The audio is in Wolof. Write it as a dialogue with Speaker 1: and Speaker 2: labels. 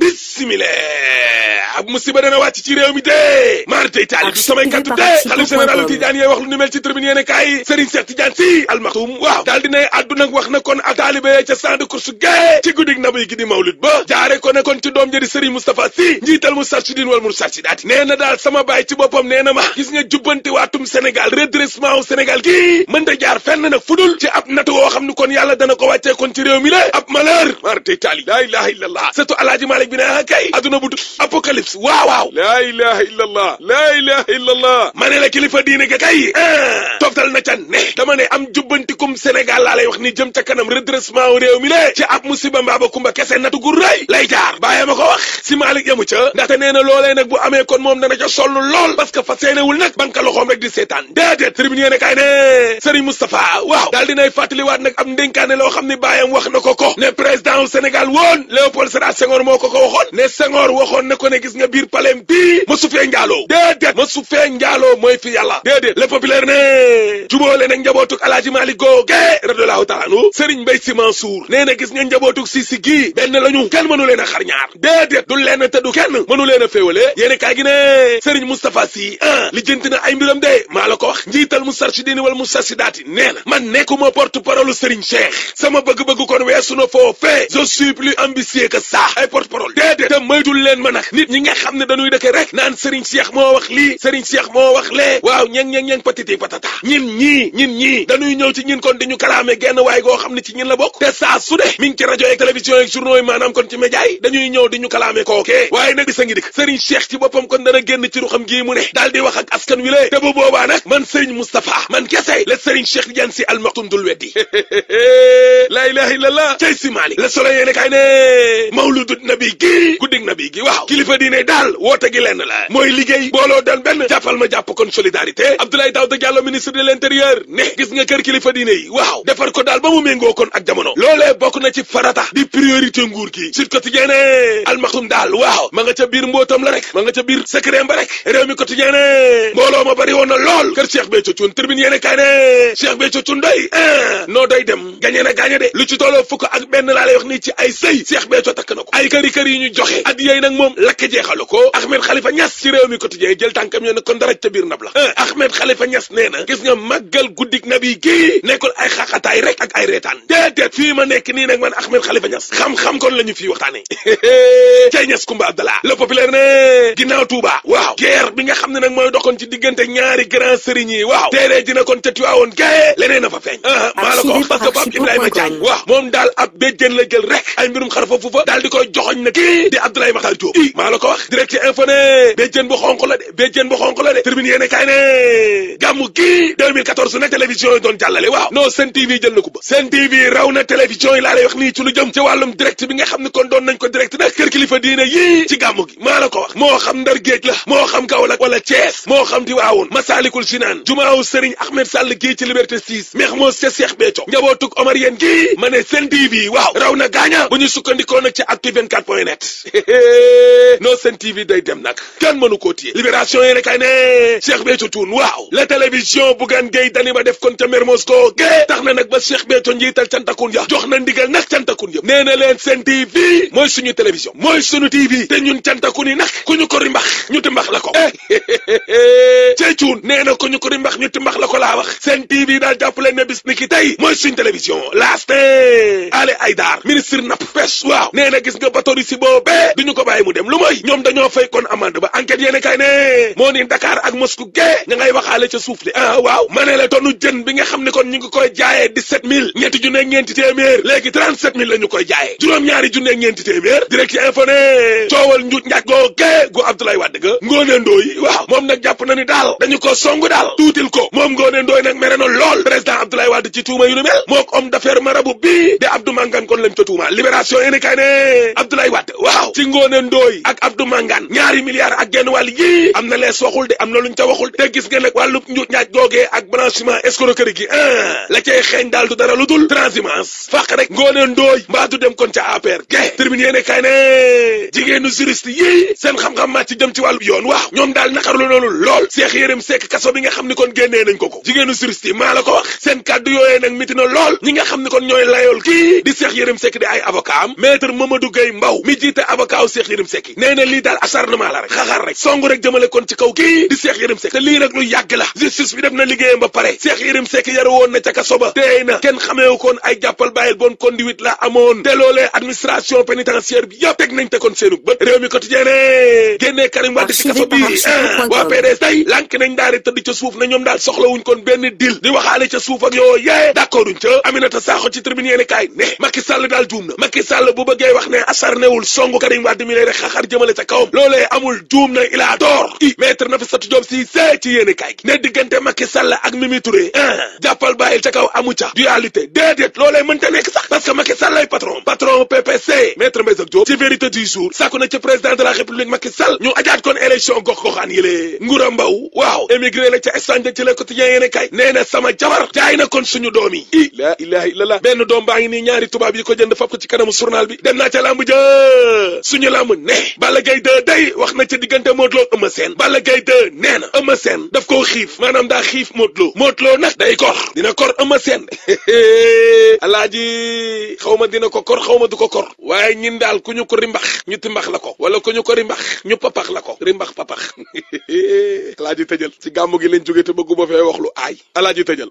Speaker 1: bismillah ab musiba dana wàcc ci réew mi de martey taali du samay kaddu de xalif général Tidiane yee wax lu ni mel ci tribune yéene kaay Serigne Cheikh Tidiane Sy Al Maktoum waaw daal dinay addu nag wax na kon a taalibe ca champ de course gae ci guddig nabi gi di mawlid ba jaare ko ne kon ci doom jëdi Serigne Moustapha Sy njiital Moustarchidine wal Moustarchidaty nee na daal sama baay ci boppam nee na ma gis nga jubbanti waatum Sénégal redressement wu Sénégal gi mën da jaar fenn nag fudul ci ab natu woo xam ni kon yàlla dana ko wàccee kon ci réew mi la ab malheur martey taali laa ilaha illallah surtout alaaji Malick bi ne kay adduna bu apocalypse waaw laa ilaha illallah laa ilaha illallah ma ne la kilifa diine ga kay toftal na ca ne dama ne am jubbantikum Sénégal laa lay wax ni jëm ca kanam redressement wu réew mi la ci ab musiba mbaaba kumba kese natu gu rëy lay jaar bàyyi ma ko wax si Malick yamu ca ndaxte nee na loolee nag bu amee kon moom dana ca sonn lool parce que fa seenewul nag banka loxoom rek di seetaan déedéet tribune yéene kay ne Serigne Moustapha waaw daal dinay fàttaliwaat nag am ndénkaane loo xam ne bàyyam wax na ko ne président wu Sénégal woon Léopold Sédar Senghor moo ko waxoon ne Senghor waxoon na ko ne gis nga biir palais bii ma su fee njaaloo déedéet ma su fee njaaloo mooy fi yàlla déedéet le populaire ne jubóole nag njabootuk Alaaji Malick googe radiyallahu taala anhu Serigne Mbaye Sy Mansour nee na gis nga njabootuk si gii benn lañu kenn mënu leen a xar ñaar déedéet du leen te du kenn mënu leen a féewale yéene kaay gi ne Serigne Moustapha Sy lijjanti na ay mbiram de maa la ko wax njiital Moustarchidine wal Moustarchidaty nee na man nekkuma porte parole Serigne Cheikh sama bëgg-bëgg kon weesu na foofee je suis plus ambitieux que ça ay porte parole déedéet te moytul leen ma nag nit ñi nga xam ne dañuy dëkk rek naan Serigne Cheikh moo wax lii Serigne Cheikh moo wax lee waaw ñeng patiti patata ñin ñii dañuy ñëw ci ñin kon di ñu kalaame genn waay goo xam ne ci ñin la bokk te saa su de mi ngi ci rajo ak télévision ak journaux yi maanaam kon ci média yi dañuy ñëw di ñu kalaame kookee waaye nag bisa ngi dik Serigne Cheikh ci boppam kon dana génn ci ruxam gii mu ne daal di wax ak askan wi lee te bu boobaa nag man Serigne Moustapha man kese la Serigne Cheikh Tidiane Sy Al Maktoum dul weddi la ilaha illallah cay si Malick Le Soleil yéene kay ne mawludu nabi gi guddig nabi gi waaw kilifa diine daal woote gi lenn la mooy liggéey booloo doon benn jàppal ma jàpp kon solidarité Abdoulaye Daouda Diallo ministre de l'intérieur ne gis nga kër kilifa diine yi waaw defar ko daal ba mu méngoo kon ak jamono loolee bokk na ci farata di priorité nguur gi Sud Quotidien ne Al Maktoum daal waaw ma nga ca biir mbootam la rek ma nga ca biir secret ba rek réew mi Quotidien ne mbooloo ma bari woon na lool kër Cheikh Béthio Thioune Tribune yéene kay ne Cheikh Béthio Thioune doy noo doy dem gañe na gaañe de lu ci tolloo fukk ak benn laa lay wax nii ci ay sëy Cheikh Béthio takk na ko ay kër yi ñu joxe at yéy nag moom lakk jeexalu ko Ahmed Khalifa Niass ci réew mi Quotidien jël tànkam yo ne kon dara ca biir nab la Ahmed Khalifa Niass nee na gis nga màggal guddik nabi gii nekkul ay xaqataay rek ak ay reetaan déedéet fii ma nekk nii nag man Ahmed Khalifa Niass xam-xam kon la ñu fii waxtaane cay Niass Kumba Abdallah Le Populaire ne ginnaaw Touba waaw guerre bi nga xam ne nag mooy doxoon ci diggante ñaari grand sëriñ yi waaw teeree dina kon ca Tiwaawoon gae leneen a fa feeñ maa la ko wax parce que Pape Ibrahima Diagne waaw moom daal ab béjjén la jël rek ay mbirum xar foofu fa daal di koy joxoñ na kii di Abdoulaye Makhtar Diop maa la ko wax direct info ne béjjén bu xonq la de Tribune yéene kaay ne gàmmu gi 2014 nag télévision yi doon jàllale waaw non Sen TV jël na ko ba Sen TV raw na télévision yi laa lay wax nii ci lu jëm ci wàllum direct bi nga xam ne kon doon nañ ko direct nag kër kilifa diine yii ci gàmmu gi maa la ko wax moo xam Ndar Géej la moo xam Kaolack wala Thiès moo xam Tiwaawoon Masalikul Jinaan jumaawu Serigne Ahmed Sall gii ci Liberté 6 Mermoz ca Cheikh Béthio njabootug Omarien gii ma ne Sen TV waaw raw na gaaña bu ñu sukkandikoo nag ci actu24.net non Sen TV day dem nag kenn mënu koo téye Libération yéene kay ne Cheikh Béthio Thioune waaw la télévision Bougane Gueye Dany ba def kon ca Mermoz ko gée tax na nag ba Cheikh Béthio njiital cantakun ya jox na ndigal nag cantakun yëpp nee na leen Sen TV mooy suñu télévision mooy suñu TV te ñun cantakun yi nag ku ñu ko rimbax ñu timbax la ko cey Thioune nee na ku ñu ko rimbax ñu timbax la ko laa wax Sen TV daal jàppale ne bis ni ki tey mooy suñu télévision laaste Ale Aïdar ministre napp pêche waaw nee na gis nga bateau si boobee duñu ko bàyyi mu dem lu mooy ñoom dañoo fay kon amande ba enquête yéene kay ne moo ni Dakar ak Moscou gée ña ngay waxaale ca suuf li waaw ma ne la tonu jën bi nga xam ne kon ñu ngi koy jaayee 17 000 ñetti junneeg ñeenti téeméer léegi 37 000 la ñu koy jaayee juróom-ñaari junneeg ñeenti téeméer direct info ne coowal njuuj njaaj goo gée gu Abdoulaye Wade ga Ngoné Ndoye waaw moom nag jàpp na ni daal dañu ko songu daal tuutil ko moom Ngoné Ndoye nag mere na lool président Abdoulaye Wade ci tuuma yu nu mel mook homme d'affaires marabu bii de Abdou Mangane kon lañ ko tuuma Libération yéene kay ne Abdoulaye Wade waaw ci Ngoné Ndoye ak Abdou Mangane ñaari milliards ak genn wàll yii am na lees waxul de am na luñ ca waxul te gis nga nag wàllu njuuj njaaj googee ak blanchiment escroquerie gi la cay xeeñ daal du dara lu dul transhumance fàq rek Ngoné Ndoye mbaa du dem kon ca APR ge terminé yéene kay ne jigéenu juriste yii seen xam-xam màcc jëm ci wàllu yoon waaw ñoom daal naqarlu loolu lool Cheikh Yérim Seck kaso bi nga xam ni kon génnee nañ ko jigéenu juriste yi maa la ko wax seen kàddu yooyee nag miti na lool ñi nga xam ni kon ñooy layool kii di Cheikh Yérim Seck di ay avocat am maître Mamadou Gueye Mbaw mi jiite avocat avocat wu Cheikh Yérim Seck nee na lii daal acharnement la rek xaxar rek song rek jëmale kon ci kaw kii di Cheikh Yérim Seck te lii nag lu yàgg la justice bi def na liggéeyam ba pare Cheikh Yérim Seck yaru woon na ca kaso ba teey na kenn xameewu koon ay jàppal bàyyil bonne conduite la amoon te loolee administration pénitentiaire bi yëpp teg nañ te kon seenu bët réew mi quotidien ne génnee Karim Wade ci kaso bi waa PDS tey lànk nañ daal di tëdd ca suuf na ñoom daal soxlawuñ kon benn dil di waxaale ca suuf ak yoo yee d'accorduñ ca Aminata Sakho ci tribune yéene kaay ne Macky Sall daal juum na Macky Sall bu bëggee wax ne acharnéwul songu Karim Wade mi lay rek xaxar jëmale ca kawam loolee amul juum na il a tort i maître Nafissatou Diop Cissé ci yéene kaay ne diggante Macky Sall ak Mimi Touré jàppal bàyyil ca kaw amu ca dualité déedéet loolee mënta nekk sax parce que Macky Sall ay patron PPC maître Mbaye Diop ci vérité du jour sàkku na ci président de la république Macky Sall ñu ajaat kon élection gox-goxaan yëlee Ngura Mbaw waaw émigré la ca Espagne ci le quotidien yéene kaay nee na sama jabar jaay na kon suñu doom yi i la ilaha illallah benn doom baa ngi nii ñaari tubaab yi ko jënd fab ko ci kanamu journal bi dem naa ca lamb ja suñu lamb ne Balla Gaye 2 day wax na ca diggante Modou Lo Eumeu Sène Balla Gaye 2 nee na Eumeu Sène daf koo xiif maanaam daa xiif Modou Lo nag day kor dina kor Eumeu Sène alaaji xaw ma dina ko kor xaw ma du ko kor waaye ñin daal ku ñu ko rimbax ñu timbax la ko wala ku ñu ko rimbax ñu papax la ko rimbax papax alaaji tëjal ci gàmmu gi lañ jóge te bëgguma fee wax lu aay alaaji tëjal